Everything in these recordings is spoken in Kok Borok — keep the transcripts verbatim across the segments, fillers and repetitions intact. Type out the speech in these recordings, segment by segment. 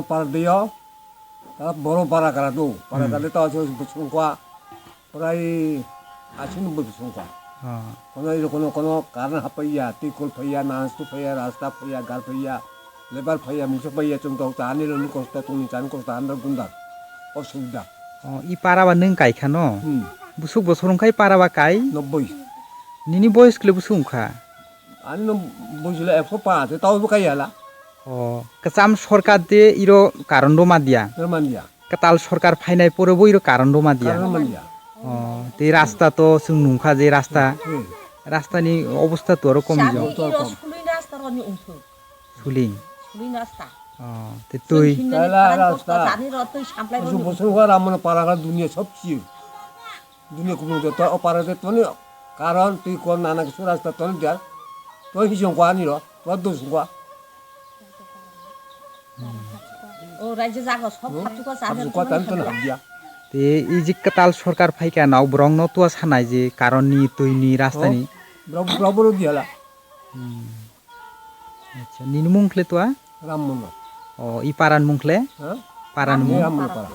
Pardeyo, ta boro bara gara do, bara gara ta so sungkwa, prai asin bo sungkwa. Ah. Kono iro kono kono karan hapaiya, tikol phaiya, nans tu phaiya, rasta phaiya, gar phaiya, lebar phaiya, musa phaiya, chung tok ta ani lo ni kosto, tungni chan kosto, andar gundar, osubida. Oh, i para ba nung kai khano? Hmm. Busuk bosor wngkhai para ba kai? Nobboi. Nini boyes kle busuk wngkha? Ani no bujila ekso paanch, tao bo kai hala. Oh, kwcham sorkar de iro karon rwma diya. Rwma diya. Kwtal sorkar phainai pore bo iro karon rwma diya. Karon rwma diya. Oh, tei rasta to chwng nungkha je rasta. Hmm. Rasta ni obostha to oro kom jo. Iro kom. Suling rasta roni ungthung. Suling. Suling rasta. Oh, te twi. Suling hinani Kaila parang rasta. Kosto jani ro twi samplai roni ungthung. Bosor hua ramon parang dunia sob chiyo. Dunia kubun joto o para de toni karon twi kon nana kisu rasta toni dia. To hijong kwa ani ro, to dusung kwa. O raijak jaga sob hapsukha, hapsukha, tani toni hapya. Te i je kwtal sorkar phaikha nao borok no tua sanai je karon ni, twi ni, rasta ni. Brabo, brabo ro diala. Hmm. Acha, nini mung khle tua? Ram Mono. O, i paran mung khle? Ha? Paran mung? Ram Mono para.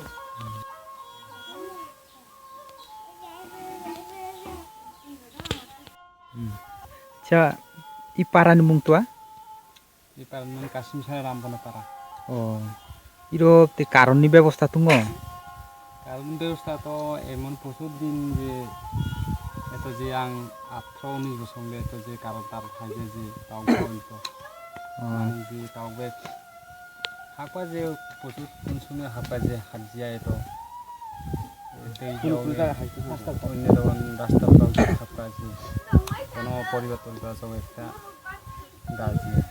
Hmm. Acha, i paran mung tua? I paran mung Kasim Sara Ram Bono para. O, iro te karon ni bebosta tungo? Karon bebosta to emon posur din je eto je ang atro unis bosong le eto je karon tar khai je je tau tau ito. O. Mani je tau be hakwa je posur kun sune hakwa je hakjia eto. Tei onno dogan rasta tau je hakwa je. Kono poribar toribar sabo ekta. Gaji.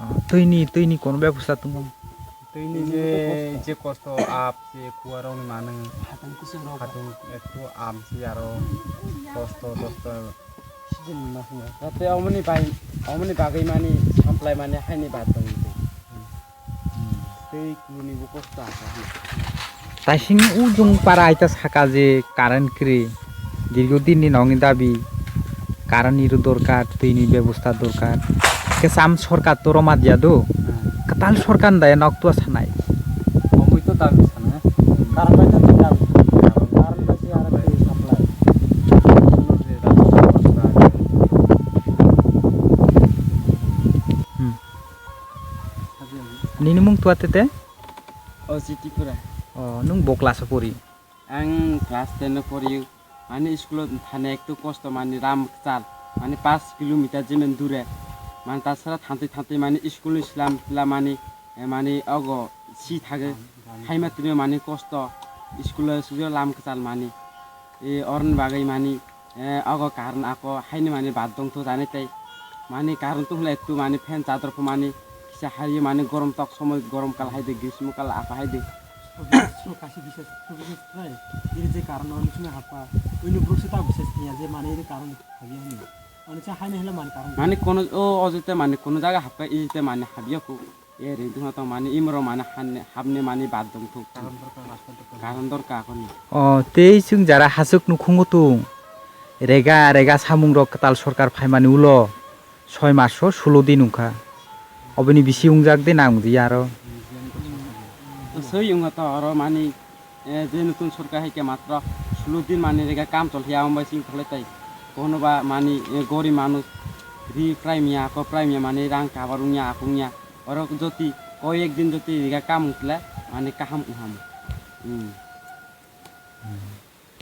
Ah, twi ni, twi ni kono bebosta tongo? Twi ni je, je kosto ab, je kuarok ni manu. Hatong kusuk rok. Hatong ektu ab, je aro kosto, kosto. Season ni mas ni. Tate omoni bai, omoni bagwi mani, samplai mani, haini bad tong. Tei kuni bo kosto asa. Taising ujung para aita saka je current kwrwi. Dirgo din ni nokni dabi, current ni rw dorkar, twi ni bebosta dorkar. Kwcham sorkar to rwma diya do. Hmm. Kwtal sorkar ni daya nok tua sanai. Omoi to dabi sana. Current bai to dabi. Current bai se aro twi supply. Hmm. Nini mung tua tete? O G T pura. O, nung bo class o pori? Ang class ten o pori. Mani school o thani ektu kosto mani ram kwchal. Mani paanch kilometer jemen dure. Mani tasara thantwi thantwi mani school ni slam slam mani, eh, mani ogo si thage. Haima tini mani kosto. School o sujo lam kwchal mani. E, oroni bagwi mani. Eh, ogo karon ako haini mani bad dong to jani tei mani karon to hwnle ektu mani fan chador pho mani kisa hai mani gorom tok somoi gorom kal hai de grismo kal ako hai de. Kaisa bisas, to bisas khlai, iri je karon oni sumai hapha, uni bruk se ta bisas niya je mani iri karon habya hini. Oni cha haini hwnle mani karon. Mani kono o ojete mani kono jaga hapha iri te mani habya ko. E ring tongma tong mani imoro mani han-, hapni mani bad dong thuk. Karon dorkar, master dorkar. Karon dorkar akoni. O, tei chwng jara hasuk nukhungo tung. Rega, rega samung rok kwtal sorkar phaimani ulo soi maso sulo din wngkha. Oboni bisi wngjak de nang di aro. Soi wngkha to oro mani, eh, je nutun sorkar hai khe matro sulo din mani rega kam chol ya ombai sing kholai tai. Kono ba mani, eh, gori manuj ri prai miya, ako prai miya mani rang kabar wngya, ako wngya. Oro joti koi ek din joti riga kam wngkhle mane kaham wngkha. Hmm.